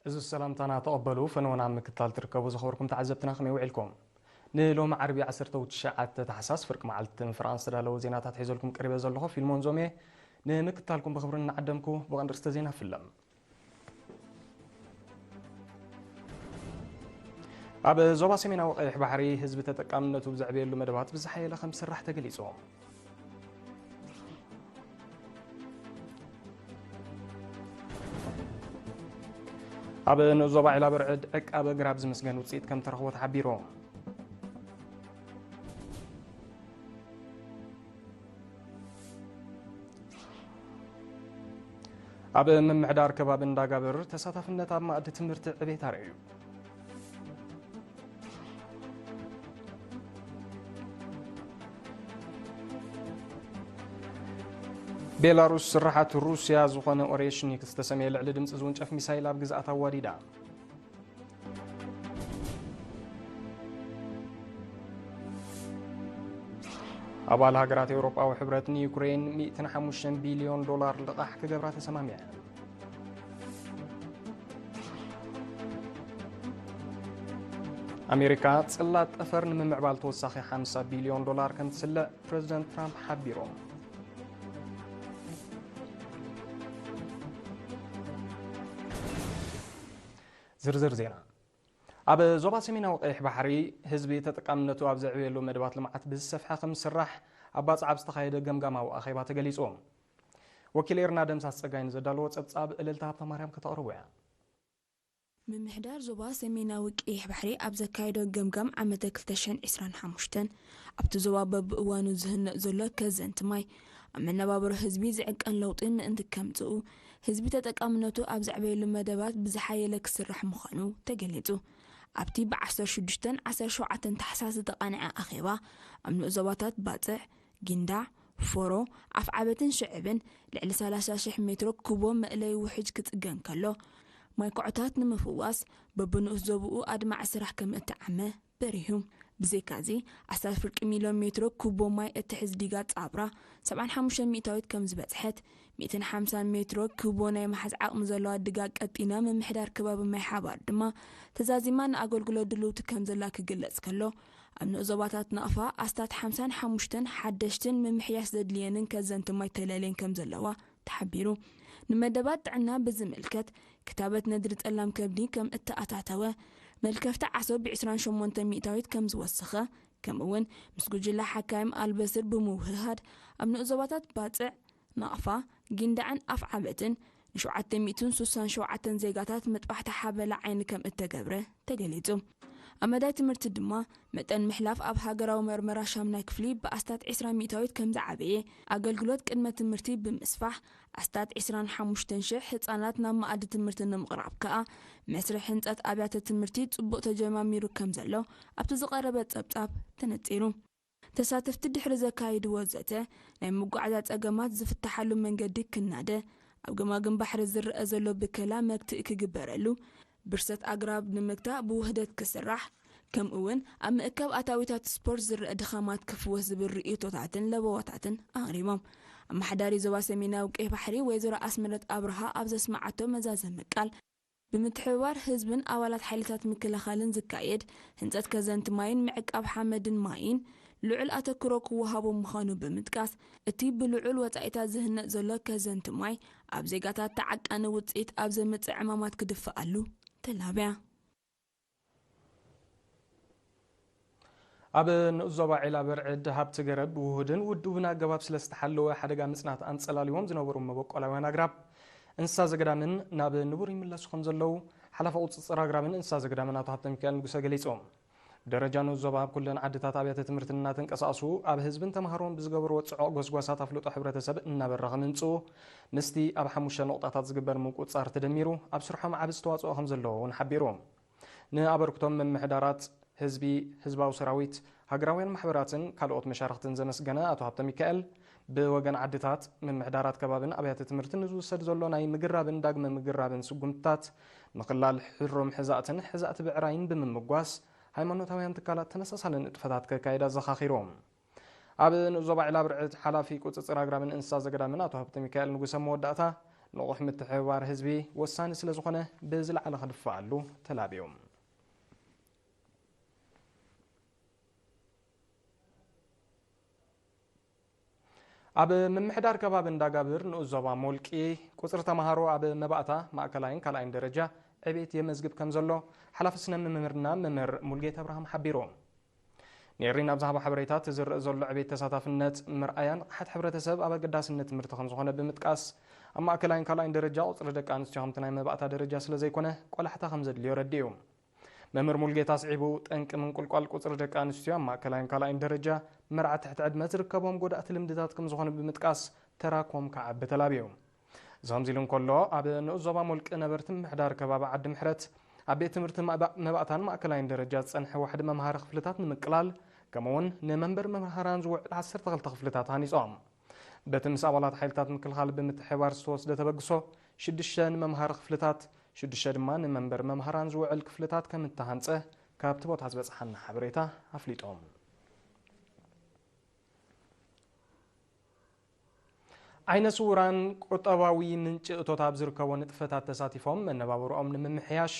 እዚ ሰላምታና ተቐበሉ። ፈነወና ኣብ ምክትታል ትርከቡ ዝኸበርኩም ተዓዘብትና ከመይ ውዒልኩም? ንሎሚ ዓርቢ ዓሰርተ ትሽዓተ ታሕሳስ ፍርቂ መዓልቲ ፍራንስ ዝተዳለወ ዜናታት ሒዘልኩም ቀሪበ ዘለኹ ፊልሞን ዞሜ። ንምክትታልኩም ብኽብሪ እናዓደምኩ ብቐንዲ ርእስተ ዜና ፍለም። ኣብ ዞባ ሰሜናዊ ቀይሕ ባሕሪ ህዝቢ ተጠቃምነቱ ብዘዕበየሉ መደባት ብዝሓየለ ከም ዝስራሕ ተገሊጹ። ኣብ ንኡስ ዞባ ዒላ በርዕድ ዕቃበ ግራብ ዝምስገን ውፅኢት ከም ተረኽቦ ተሓቢሩ። ኣብ ምምሕዳር ከባቢ እንዳጋብር ተሳታፍነት ኣብ ማእዲ ትምህርቲ ዕቤት ኣርእዩ። ቤላሩስ ስርሓት ሩስያ ዝኾነ ኦሬሽኒክ ዝተሰመየ ልዕሊ ድምፂ ዝውንጨፍ ሚሳይል ኣብ ግዝኣት ኣዋዲዳ። ኣባል ሃገራት ኤውሮጳዊ ሕብረት ንዩክሬን ሚእትን ሓሙሽተን ቢልዮን ዶላር ልቓሕ ክገብራ ተሰማሚዐን። ኣሜሪካ ጽላት ጠፈር ንምምዕባል ተወሳኺ ሓምሳ ቢልዮን ዶላር ከም ትስልዕ ፕረዚደንት ትራምፕ ሓቢሮም። ዝርዝር ዜና። ኣብ ዞባ ሰሜናዊ ቀይሕ ባሕሪ ህዝቢ ተጠቃምነቱ ኣብ ዘዕበየሉ መደባት ልምዓት ብዝሰፍሐ ከም ዝስራሕ ኣብ ባጽዕ ኣብ ዝተኻየደ ገምጋማዊ ኣኼባ ተገሊጹ። ወኪል ኤርና ደምሳስ ጸጋይ ንዘዳለዎ ጸብጻብ እልልታ ሃብተማርያም ከተቕርቦ እያ። ምምሕዳር ዞባ ሰሜናዊ ቀይሕ ባሕሪ ኣብ ዘካየዶ ገምጋም ዓመተ ክልተ ሽሕን ዕስራን ሓሙሽተን ኣብቲ ዞባ በብእዋኑ ዝህነጽ ዘሎ ከዘንቲ ማይ ኣብ መነባብሮ ህዝቢ ዝዕቀን ለውጢ ምእንቲ ከምጽኡ ህዝቢ ተጠቃምነቱ ኣብ ዘዕበየሉ መደባት ብዝሓየለ ክስራሕ ምዃኑ ተገሊጹ። ኣብቲ ብ ዓሰርተ ሽዱሽተን ዓሰርተ ሸውዓተን ታሕሳስ ዝተቓንዐ ኣኼባ ኣብ ንኡስ ዞባታት ባጽዕ፣ ጊንዳዕ፣ ፎሮ፣ ኣፍዓበትን ሽዕብን ልዕሊ ሰላሳ ሽሕ ሜትሮ ኩቦ መእለዪ ውሕጅ ክጽገን ከሎ፣ ማይ ኮዖታት ንምፍዋስ በብንኡስ ዞብኡ ኣድማዒ ስራሕ ከም እተዓመ በሪሁ። ብዘይካዚ፣ ኣስታት ፍርቂ ሚልዮን ሜትሮ ኩቦ ማይ እትሕዝ ዲጋ ጻብራ ሰብዓን ሓሙሽተን ሚእታዊት ከም ዝበጽሐት፣ ሚእትን ሓምሳን ሜትሮ ኩቦ ናይ ምሓዝ ዓቕሚ ዘለዋ ዲጋ ቀጢና ምምሕዳር ከባቢ ማይ ሓባር ድማ ተዛዚማ ንኣገልግሎት ድልውቲ ከም ዘላ ክግለጽ ከሎ፣ ኣብ ንኡስ ዞባታት ናቕፋ ኣስታት ሓምሳን ሓሙሽተን ሓደሽትን ምምሕያሽ ዘድልየንን ከዘንቲ ማይ ተለልየን ከም ዘለዋ ተሓቢሩ። ንመደባት ጥዕና ብዝምልከት ክታበት ነድሪ ጸላም ከብዲ ከም እተኣታተወ፣ መልከፍቲ ዓሶ ብ ዕስራን ሸሞንተን ሚእታዊት ከም ዝወሰኸ፣ ከምኡ እውን ምስ ጉጅለ ሓካይም ኣልበስር ብምውህሃድ ኣብ ንኡስ ዞባታት ባጽዕ፣ ናቕፋ፣ ጊንዳዕን ኣፍዓበትን ንሸውዓተ ሚእትን ስሳን ሸውዓተን ዜጋታት መጥባሕቲ ሓበላ ዓይኒ ከም እተገብረ ተገሊጹ። ኣብ መዳይ ትምህርቲ ድማ መጠን ምሕላፍ ኣብ ሃገራዊ መርመራ ሻምናይ ክፍሊ ብኣስታት ዕስራ ሚእታዊት ከም ዝዓበየ፣ ኣገልግሎት ቅድመ ትምህርቲ ብምስፋሕ ኣስታት ዕስራን ሓሙሽተን ሽሕ ህጻናት ናብ መኣዲ ትምህርቲ ንምቕራብ ከኣ መስርሕ ህንጸት ኣብያተ ትምህርቲ ጽቡቕ ተጀማሚሩ ከም ዘሎ ኣብቲ ዝቐረበ ጸብጻብ ተነጺሩ። ተሳተፍቲ ድሕሪ ዘካይድዎ ዘተ፣ ናይ መጓዓዝያ ጸገማት ዝፍታሓሉ መንገዲ ክናደ፣ ኣብ ገማግም ባሕሪ ዝረአ ዘሎ ብከላ መግትኢ ክግበረሉ፣ ብርሰት ኣግራብ ንምግታእ ብውህደት ክስራሕ፣ ከምኡ እውን ኣብ ምእካብ ኣታዊታት ስፖርት ዝረአ ድኻማት ክፍወስ ዝብል ርእይቶታትን ለበዋታትን ኣቕሪቦም። ኣመሓዳሪ ዞባ ሰሜናዊ ቀይሕ ባሕሪ ወይዘሮ ኣስመረት ኣብርሃ ኣብ ዘስመዓቶ መዛዘሚ ቃል፣ ብምትሕብባር ህዝብን ኣባላት ሓይልታት ምክልኻልን ዝካየድ ህንጸት ከዘንቲ ማይን ምዕቃብ ሓመድን ማይን ልዑል ኣተክሮ ክወሃቦ ምዃኑ ብምጥቃስ፣ እቲ ብልዑል ወጻኢታት ዝህነጽ ዘሎ ከዘንቲ ማይ ኣብ ዜጋታት ተዓቃኒ ውጽኢት ኣብ ዘምጽእ ዕማማት ክድፈኣሉ ተላብያ። ኣብ ንኡስ ዞባ ዒላ በርዕድ ሃብቲ ገረብ ብውሁድን ውዱብን ኣገባብ ስለ ዝተሓለወ ሓደጋ ምጽናት ኣንጸላልዎም ዝነበሩ መበቆላውያን ኣግራብ እንስሳ ዘገዳምን ናብ ንቡር ይምለሱ ከም ዘለዉ ሓላፊ ቁጽጽር ኣግራብን እንስሳ ዘገዳምን ኣቶ ሃብተ ሚካኤል ንጉሰ ገሊጹ። ብደረጃ ንኡስ ዞባ ኣብ ኩለን ዓድታት ኣብያተ ትምህርቲ እናተንቀሳቐሱ ኣብ ህዝብን ተምሃሮን ብዝገበርዎ ጽዑቕ ጎስጓሳት ኣፍልጦ ሕብረተሰብ እናበረኸ ምምጽኡ ምስቲ ኣብ ሓሙሽተ ነቑጣታት ዝግበር ምቁጽጻር ተደሚሩ ኣብ ስርሖም ዓቢ ዝተዋጽኦ ከም ዘለዎ እውን ሓቢሩ። ንኣበርክቶም ምምሕዳራት ህዝቢ፣ ህዝባዊ ሰራዊት፣ ሃገራውያን ማሕበራትን ካልኦት መሻርኽትን ዘመስገነ ኣቶ ሃብተ ሚካኤል፣ ብወገን ዓድታት፣ ምምሕዳራት ከባብን ኣብያተ ትምህርትን ንዝውሰድ ዘሎ ናይ ምግራብን ዳግመ ምግራብን ስጉምትታት፣ ምኽላል ሕሩም ሕዛእትን ሕዛእቲ ብዕራይን ብምምጓስ፣ ሃይማኖታውያን ትካላት ተመሳሳሊ ንጥፈታት ከካይዳ ዘኻኺሩ። ኣብ ንኡስ ዞባ ዒላ በርዕድ ሓላፊ ቁጽጽር ኣግራብን እንስሳ ዘገዳምን ኣቶ ሃብተ ሚካኤል ንጉሰ መወዳእታ፣ ንቑሕ ምትሕብባር ህዝቢ ወሳኒ ስለ ዝኾነ ብዝለዓለ ክድፋኣሉ ተላብዮም። ኣብ ምምሕዳር ከባቢ እንዳጋብር ንኡስ ዞባ ሞልቂ ቁፅሪ ተምሃሮ ኣብ መባእታ ማእከላይን ካልኣይን ደረጃ ዕቤት የመዝግብ ከም ዘሎ ሓላፊ ስነ ምምህርና መምህር ሙልጌታ ኣብርሃም ሓቢሩ። ኔሪን ኣብ ዝሃቦ ሓበሬታ እቲ ዝረአ ዘሎ ዕቤት ተሳታፍነት ምርኣያ ንቕሓት ሕብረተሰብ ኣብ ኣገዳስነት ትምህርቲ ከም ዝኾነ ብምጥቃስ ኣብ ማእከላይን ካልኣይን ደረጃ ቁፅሪ ደቂ ኣንስትዮ ከምቲ ናይ መባእታ ደረጃ ስለ ዘይኮነ ቆላሕታ ከም ዘድልዮ ረዲኡ። መምህር ሙልጌታ ኣስዒቡ፣ ጠንቂ ምንቁልቋል ቁጽሪ ደቂ ኣንስትዮ ኣብ ማእከላይን ካልኣይን ደረጃ፣ መርዓ ትሕቲ ዕድመ ዝርከቦም ጎዳእቲ ልምድታት ከም ዝኾነ ብምጥቃስ፣ ተራ ኮም ክዓቢ ተላብዩ። እዚ ከምዚ ኢሉ እንከሎ፣ ኣብ ንኡስ ዞባ ሞልቂ ነበርቲ ምምሕዳር ከባቢ ዓዲ ምሕረት፣ ኣብ ቤት ትምህርቲ መባ-፣ መባእታን ማእከላይን ደረጃ ዝጸንሐ ዋሕዲ መምሃሪ ክፍልታት ንምቅላል፣ ከምኡውን ንመንበሪ መምህራን ዝውዕል ዓሰርተ ክልተ ክፍልታት ሃኒጾም። በቲ ምስ ኣባላት ሓይልታት ምክልኻል ብምትሕብባር ዝተወስደ ተበግሶ፣ ሽዱሽተ ንመምሃሪ ክፍልታት፣ ሽዱሽተ ድማ ንመንበሪ መምሃራን ዝውዕል ክፍልታት ከም እተሃንጸ ካብቲ ቦታ ዝበጽሓና ሓበሬታ ኣፍሊጦም። ዓይነ ስውራን ቁጠባዊ ምንጪ እቶት ኣብ ዝርከቦ ንጥፈታት ተሳቲፎም መነባብሮኦም ንምምሕያሽ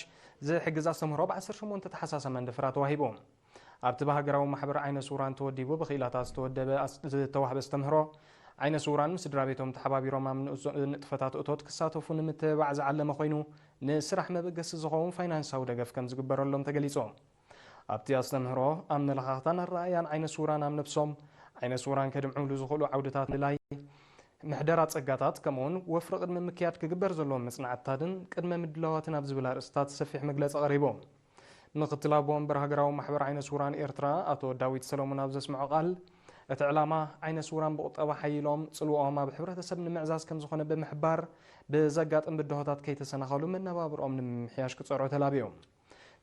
ዝሕግዝ ኣስተምህሮ ብ ዓሰርተ ሸሞንተ ተሓሳሰ መንደፈራ ተዋሂቡ። ኣብቲ ብሃገራዊ ማሕበር ዓይነ ስውራን ተወዲቡ ብክኢላታት ዝተወደበ ኣስ-፣ ዝተዋህበ ኣስተምህሮ፣ ዓይነ ስውራን ምስ ስድራ ቤቶም ተሓባቢሮም ኣብ ንኡስ ዞ-፣ ንጥፈታት እቶት ክሳተፉ ንምትብባዕ ዝዓለመ ኮይኑ፣ ንስራሕ መበገሲ ዝኸውን ፋይናንሳዊ ደገፍ ከም ዝግበረሎም ተገሊጹ። ኣብቲ ኣስተምህሮ፣ ኣመለኻኽታን ኣረኣእያን ዓይነ ስውራን ኣብ ነብሶም፣ ዓይነ ስውራን ከድምዕሉ ዝኽእሉ ዓውድታት ምልላይ፣ ምሕደራ ጸጋታት፣ ከምኡውን ወፍሪ ቅድሚ ምክያድ ክግበር ዘለዎ መጽናዕትታትን ቅድመ ምድላዋትን ኣብ ዝብል ኣርእስታት ሰፊሕ መግለጺ ቀሪቡ። ምክትል ኣቦ ወንበር ሃገራዊ ማሕበር ዓይነ ስውራን ኤርትራ ኣቶ ዳዊት ሰለሙን ኣብ ዘስምዖ ቃል፣ እቲ ዕላማ ዓይነ ስውራን ብቁጠባ ሓይሎም ጽልዋኦም ኣብ ሕብረተሰብ ንምዕዛዝ ከም ዝኾነ ብምሕባር፣ ብዘጋጥም ብድሆታት ከይተሰናኸሉ መነባብርኦም ንምምሕያሽ ክጸርዑ ተላብዮም።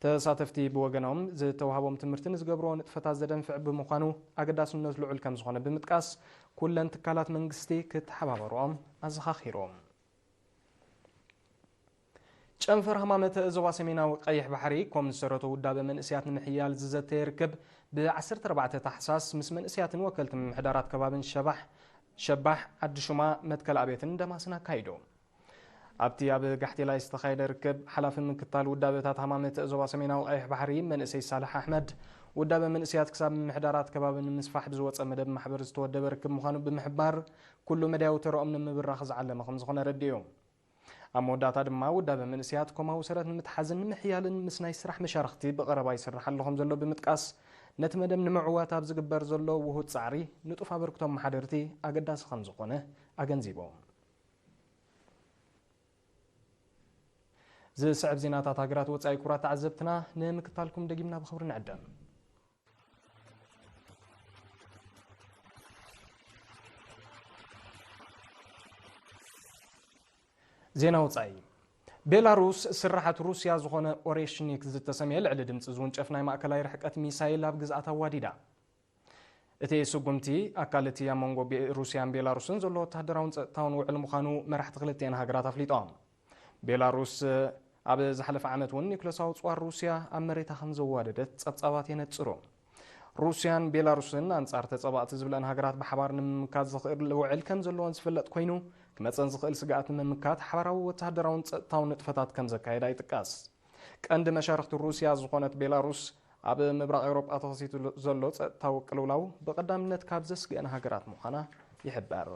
ተሳተፍቲ ብወገኖም ዝተዋህቦም ትምህርቲ ንዝገብርዎ ንጥፈታት ዘደንፍዕ ብምዃኑ ኣገዳስነቱ ልዑል ከም ዝኾነ ብምጥቃስ፣ ኩለን ትካላት መንግስቲ ክተሓባበርኦም ኣዘኻኺሮም። ጨንፈር ሃማመተ ዞባ ሰሜናዊ ቀይሕ ባሕሪ ኮም ዝሰረቶ ውዳበ መንእስያት ንምሕያል ዝዘተየ ርክብ ብ ዓሰርተ ኣርባዕተ ታሕሳስ ምስ መንእስያትን ወከልቲ ምምሕዳራት ከባብን ሸባሕ፣ ሸባሕ፣ ዓዲ ሹማ፣ መትከል ኣብየትን ደማስን ኣካይዱ። ኣብቲ ኣብ ጋሕቴላይ ዝተኻየደ ርክብ፣ ሓላፊ ምክታል ውዳበታት ሃማመተ ዞባ ሰሜናዊ ቀይሕ ባሕሪ መንእሰይ ሳልሕ ኣሕመድ፣ ውዳበ መንእስያት ክሳብ ምምሕዳራት ከባቢ ንምስፋሕ ብዝወፀ መደብ ማሕበር ዝተወደበ ርክብ ምዃኑ ብምሕባር፣ ኩሉ መዳያዊ ተረኦም ንምብራኽ ዝዓለመ ከም ዝኾነ ረዲኡ። ኣብ መወዳእታ ድማ ውዳበ መንእስያት ኮማዊ ሰረት ንምትሓዝን ንምሕያልን ምስ ናይ ስራሕ መሻርኽቲ ብቐረባ ይስራሕ ኣሎ ከም ዘሎ ብምጥቃስ፣ ነቲ መደብ ንምዕዋት ኣብ ዝግበር ዘሎ ውሁድ ጻዕሪ ንጡፍ ኣበርክቶ ኣመሓደርቲ ኣገዳሲ ከም ዝኾነ ኣገንዚቦም። ዝስዕብ ዜናታት ሃገራት ወጻኢ ክቡራት ተዓዘብትና ንምክታልኩም ደጊምና ብኽብሪ ንዕደም። ዜና ወጻኢ። ቤላሩስ ስራሓት ሩስያ ዝኾነ ኦሬሽኒክ ዝተሰምየ ልዕሊ ድምፂ ዝውንጨፍ ናይ ማእከላይ ርሕቀት ሚሳይል ኣብ ግዝኣት ኣዋዲዳ። እቲ ስጉምቲ ኣካል እቲ ኣብ መንጎ ቤ-፣ ሩስያን ቤላሩስን ዘሎ ወተሃደራውን ጸጥታውን ውዕል ምዃኑ መራሕቲ ክልቲአን ሃገራት ኣፍሊጦም። ቤላሩስ ኣብ ዝሓለፈ ዓመት እውን ኒኩለሳዊ ጽዋር ሩስያ ኣብ መሬታ ከም ዘዋደደት ጸብጻባት የነጽሩ። ሩስያን ቤላሩስን ኣንጻር ተጸባእቲ ዝብለን ሃገራት ብሓባር ንምምካት ዝኽእል ውዕል ከም ዘለወን ዝፍለጥ ኮይኑ፣ ክመጸን ዝኽእል ስግኣት ንምምካት ሓባራዊ ወተሃደራውን ጸጥታውን ንጥፈታት ከም ዘካየዳ ይጥቀስ። ቀንዲ መሻርኽቲ ሩስያ ዝኾነት ቤላሩስ፣ ኣብ ምብራቕ ኤውሮጳ ተኸሲቱ ዘሎ ጸጥታዊ ቅልውላው ብቐዳምነት ካብ ዘስግአን ሃገራት ምዃና ይሕበር።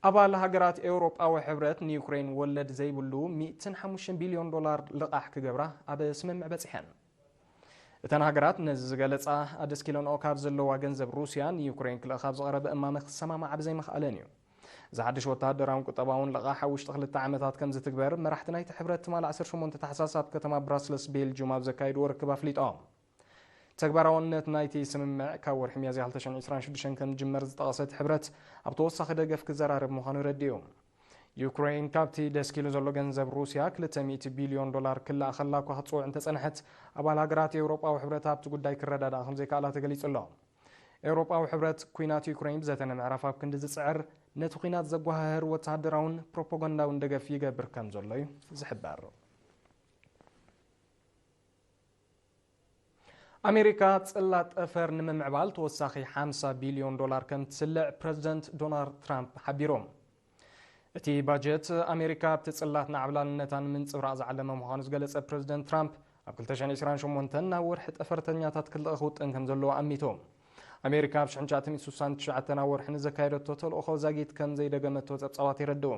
ኣባል ሃገራት ኤውሮጳዊ ሕብረት ንዩክሬን ወለድ ዘይብሉ ሚእትን ሓሙሽተን ቢልዮን ዶላር ልቓሕ ክገብራ ኣብ ስምምዕ በጺሐን። እተን ሃገራት ነዚ ዝገለጻ፣ ኣደስኪለንኦ ካብ ዘለዋ ገንዘብ ሩስያ ንዩክሬን ክልእኻ ኣብ ዝቐረበ እማመ ክሰማማዓ ብዘይምኽኣለን እዩ። እዚ ሓድሽ ወተሃደራውን ቁጠባውን ልቓሕ ኣብ ውሽጢ ክልተ ዓመታት ከም ዝትግበር መራሕቲ ናይቲ ሕብረት ትማሊ ዓሰርተ ሸሞንተ ታሕሳስ ኣብ ከተማ ብራስለስ ቤልጅዩም ኣብ ዘካየድዎ ርክብ ኣፍሊጦም። ተግባራውነት ናይቲ ስምምዕ ካብ ወርሒ ሚያዝያ ክልተ ሽሕን ዕስራን ሽዱሽተን ከም ዝጅመር ዝጠቐሰ እቲ ሕብረት፣ ኣብ ተወሳኺ ደገፍ ክዘራረብ ምዃኑ ረዲኡ። ዩክሬን ካብቲ ደስኪሉ ዘሎ ገንዘብ ሩስያ ክልተ ሚእቲ ቢልዮን ዶላር ክልኣ ከላ እኳ ክትጽውዕ እንተጸንሐት፣ ኣባል ሃገራት ኤውሮጳዊ ሕብረት ኣብቲ ጉዳይ ክረዳድኣ ከም ዘይከኣላ ተገሊጹ ኣሎ። ኤውሮጳዊ ሕብረት፣ ኲናት ዩክሬን ብዘተ ንምዕራፍ ኣብ ክንዲ ዝጽዕር፣ ነቲ ኲናት ዘጓሃህር ወተሃደራውን ፕሮፓጋንዳውን ደገፍ ይገብር ከም ዘሎ እዩ ዝሕበር። ኣሜሪካ ጽላት ጠፈር ንምምዕባል ተወሳኺ ሓምሳ ቢልዮን ዶላር ከም ትስልዕ ፕረዚደንት ዶናልድ ትራምፕ ሓቢሮም። እቲ ባጀት ኣሜሪካ ኣብቲ ጽላት ንዓብላልነታ ንምንጽብራቕ ዝዓለመ ምዃኑ ዝገለጸ ፕረዚደንት ትራምፕ፣ ኣብ ክልተ ሽሕን ዕስራን ሸሞንተን ናብ ወርሒ ጠፈርተኛታት ክልእኽ ውጥን ከም ዘለዎ ኣሚቱ። ኣሜሪካ ኣብ ሽሕን ትሽዓተ ሚእትን ስሳን ትሽዓተን ኣብ ወርሒ ንዘካየደቶ ተልእኾ ዛጊት ከም ዘይደገመቶ ጸብጻባት የረድኡ።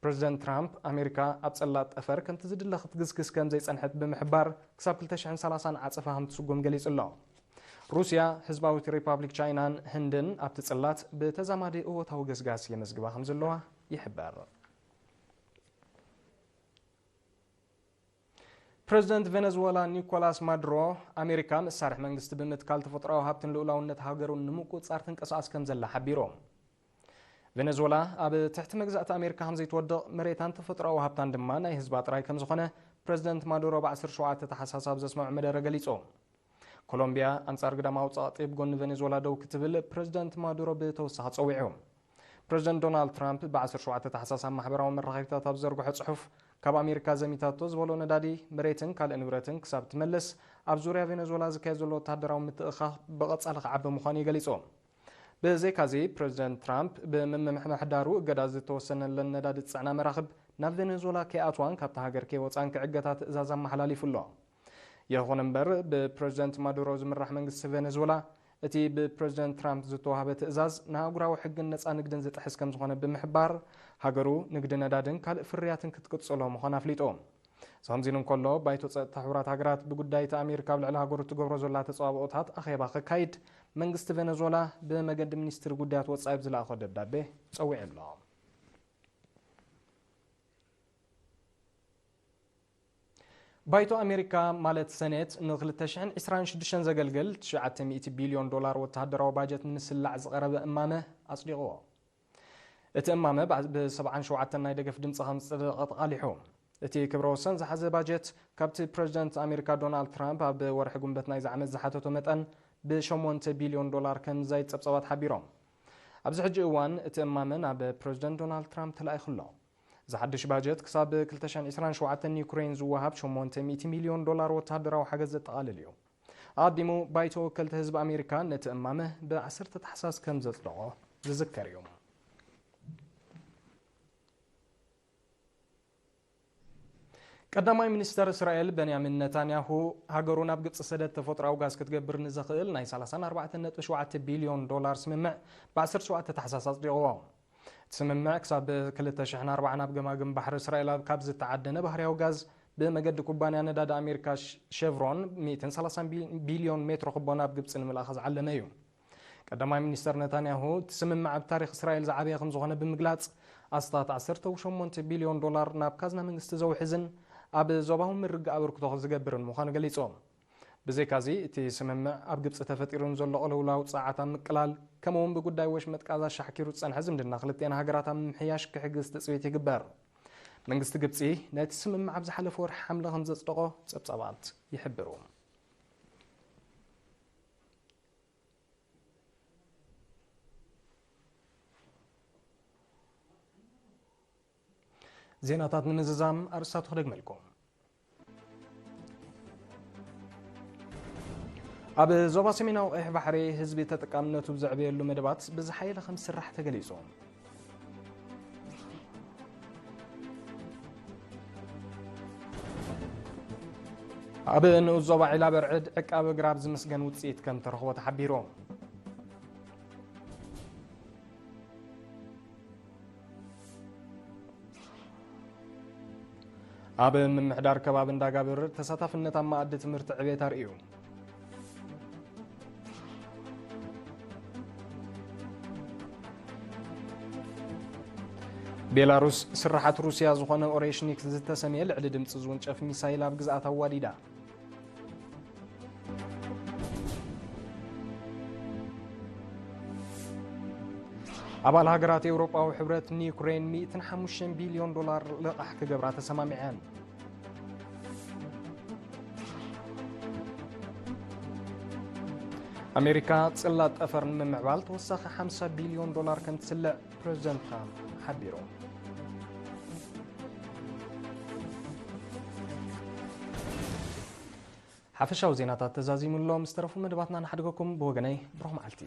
ፕረዚደንት ትራምፕ፣ ኣሜሪካ ኣብ ጸላት ጠፈር ከምቲ ዝድለ ክትግስግስ ከም ዘይጸንሐት ብምሕባር፣ ክሳብ ክልተ ሽሕን ሰላሳን ዓጸፋ ከም ትስጉም ገሊጹ ኣሎ። ሩስያ፣ ህዝባዊት ሪፓብሊክ ቻይናን ህንድን ኣብቲ ጽላት ብተዛማዲ እወታዊ ገስጋስ የመዝግባ ከም ዘለዋ ይሕበር። ፕረዚደንት ቬነዝዌላ ኒኮላስ ማዱሮ፣ ኣሜሪካ መሳርሒ መንግስቲ ብምትካል ተፈጥሮኣዊ ሃብትን ልኡላውነት ሃገሩን ንምቁጽጻር ትንቀሳቐስ ከም ዘላ ሓቢሮም። ቬነዝዌላ ኣብ ትሕቲ መግዛእቲ ኣሜሪካ ከም ዘይትወድቕ፣ መሬታን ተፈጥሮኣዊ ሃብታን ድማ ናይ ህዝባ ጥራይ ከም ዝኾነ ፕረዚደንት ማዱሮ ብ ዓሰርተ ሸውዓተ ታሕሳስ ኣብ ዘስምዖ መደረ ገሊጹ። ኮሎምቢያ ኣንጻር ግዳማዊ ጸቕጢ ብጎኒ ቬኔዙዌላ ደው ክትብል ፕረዚደንት ማዱሮ ብተወሳኺ ጸዊዑ። ፕረዚደንት ዶናልድ ትራምፕ ብ ዓሰርተ ሸውዓተ ታሕሳስ ኣብ ማሕበራዊ መራኸቢታት ኣብ ዘርግሖ ጽሑፍ፣ ካብ ኣሜሪካ ዘሚታቶ ዝበሎ ነዳዲ፣ መሬትን ካልእ ንብረትን ክሳብ ትመልስ፣ ኣብ ዙርያ ቬኔዙዌላ ዝካየድ ዘሎ ወተሃደራዊ ምትእኽኻብ ብቐጻሊ ክዓቢ ምዃኑ እዩ ገሊጹ። ብዘይካዚ፣ ፕረዚደንት ትራምፕ ብምምሕዳሩ እገዳ ዝተወሰነለን ነዳዲ ዝጸዕና መራኽብ ናብ ቬኔዙዌላ ከይኣትዋን ካብታ ሃገር ከይወጻን ክዕገታ ትእዛዝ ኣመሓላሊፉ ኣሎ። ይኹን እምበር፣ ብፕረዚደንት ማዱሮ ዝምራሕ መንግስቲ ቬኔዙዌላ፣ እቲ ብፕረዚደንት ትራምፕ ዝተዋህበ ትእዛዝ ንኣህጉራዊ ሕግን ነጻ ንግድን ዝጥሕስ ከም ዝኾነ ብምሕባር፣ ሃገሩ ንግዲ ነዳድን ካልእ ፍርያትን ክትቅጽሎ ምዃኑ ኣፍሊጡ። እዚ ከምዚ ኢሉ እንከሎ፣ ባይቶ ጸጥታ ሕቡራት ሃገራት ብጉዳይ እቲ ኣሜሪካ ኣብ ልዕሊ ሃገሩ ትገብሮ ዘላ ተጻብኦታት ኣኼባ ከካይድ መንግስቲ ቬኔዙዌላ ብመገዲ ሚኒስትሪ ጉዳያት ወጻኢ ብዝለኣኾ ደብዳቤ ጸዊዑ ኣሎ። ባይቶ ኣሜሪካ ማለት ሰኔት ን ክልተ ሽሕን ዕስራን ሽዱሽተን ዘገልግል ትሽዓተ ሚእቲ ቢልዮን ዶላር ወተሃደራዊ ባጀት ንምስላዕ ዝቐረበ እማመ ኣጽዲቕዎ። እቲ እማመ ብ-፣ ብ ሰብዓን ሸውዓተን ናይ ደገፍ ድምጺ ከም ዝጸደቐ ተቓሊሑ። እቲ ክብረ ወሰን ዝሓዘ ባጀት ካብቲ ፕረዚደንት ኣሜሪካ ዶናልድ ትራምፕ ኣብ ወርሒ ጉንበት ናይዚ ዓመት ዝሓተቶ መጠን ብሸሞንተ ቢልዮን ዶላር ከም ዝዛይድ ጸብጻባት ሓቢሮም። ኣብዚ ሕጂ እዋን እቲ እማመ ናብ ፕረዚደንት ዶናልድ ትራምፕ ተላኢኹ ኣሎ። እዚ ሓድሽ ባጀት ክሳብ ክልተ ሽሕን ዕስራን ሸውዓተን ንዩክሬን ዝወሃብ ሸሞንተ ሚእቲ ሚልዮን ዶላር ወተሃደራዊ ሓገዝ ዘጠቓልል እዩ። ኣቐዲሙ ባይቶ ወከልቲ ህዝቢ ኣሜሪካ ነቲ እማመ ብ ዓሰርተ ታሕሳስ ከም ዘጽደቖ ዝዝከር እዩ። ቀዳማይ ሚኒስተር እስራኤል በንያሚን ነታንያሁ፣ ሃገሩ ናብ ግብጺ ሰደድ ተፈጥሮኣዊ ጋዝ ክትገብር ንዘኽእል ናይ ሰላሳን ኣርባዕተን ነጥቢ ሸውዓተ ቢልዮን ዶላር ስምምዕ ብ ዓሰርተ ሸውዓተ ታሕሳስ ኣጽዲቕዎ። እቲ ስምምዕ ክሳብ ክልተ ሽሕን ኣርባዓን ኣብ ገማግም ባሕሪ እስራኤል ኣብ ካብ ዝተዓደነ ባህርያዊ ጋዝ ብመገዲ ኩባንያ ነዳዲ ኣሜሪካ ሽ-፣ ሸቭሮን ሚእትን ሰላሳን ቢ-፣ ቢልዮን ሜትሮ ክቦ ናብ ግብጺ ንምልኣኽ ዝዓለመ እዩ። ቀዳማይ ሚኒስተር ነታንያሁ፣ እቲ ስምምዕ ኣብ ታሪኽ እስራኤል ዝዓበየ ከም ዝኾነ ብምግላጽ፣ ኣስታት ዓሰርተ ሸሞንተ ቢልዮን ዶላር ናብ ካዝና መንግስቲ ዘውሕዝን ኣብ ዞባዊ ምርግጋእ ኣበርክቶ ዝገብርን ምዃኑ ገሊጹ። ብዘይካዚ፣ እቲ ስምምዕ ኣብ ግብጺ ተፈጢሩ ንዘሎ ቅልውላው ጸዓት ኣብ ምቅላል፣ ከምኡ'ውን ብጉዳይ ወሽመጥ ቃዛ ሻሕኪሩ ዝጸንሐ ዝምድና ክልቲኣን ሃገራት ኣብ ምምሕያሽ ክሕግዝ ትጽቢት ይግበር። መንግስቲ ግብጺ ነቲ ስምምዕ ኣብ ዝሓለፈ ወርሒ ሓምለ ከም ዘጽደቖ ጸብጻባት ይሕብሩ። ዜናታት ንምዝዛም ኣርእስታቱ ክደግመልኩም። ኣብ ዞባ ሰሜናዊ ቀይሕ ባሕሪ ህዝቢ ተጠቃምነቱ ብዘዕበየሉ መደባት ብዝሓየለ ከም ዝስራሕ ተገሊጹ። ኣብ ንኡስ ዞባ ዒላ በርዕድ ዕቃበ ግራብ ዝምስገን ውጽኢት ከም ተረኽቦ ተሓቢሩ። ኣብ ምምሕዳር ከባቢ እንዳጋብር ተሳታፍነት ኣብ መኣዲ ትምህርቲ ዕቤት ኣርእዩ። ቤላሩስ ስርሓት ሩስያ ዝኾነ ኦሬሽኒክ ዝተሰምየ ልዕሊ ድምፂ ዝውንጨፍ ሚሳይል ኣብ ግዝኣት ኣዋዲዳ። ኣባል ሃገራት ኤውሮጳዊ ሕብረት ንዩክሬን ሚእትን ሓሙሽተን ቢልዮን ዶላር ልቓሕ ክገብራ ተሰማሚዐን። ኣሜሪካ ጽላት ጠፈር ንምምዕባል ተወሳኺ ሓምሳ ቢልዮን ዶላር ከም ትስልዕ ፕረዚደንት ትራምፕ ሓቢሩ። ሓፈሻዊ ዜናታት ተዛዚሙሎም ዝተረፉ መደባትና ንሓድገኩም። ብወገነይ ብሩኽ መዓልቲ።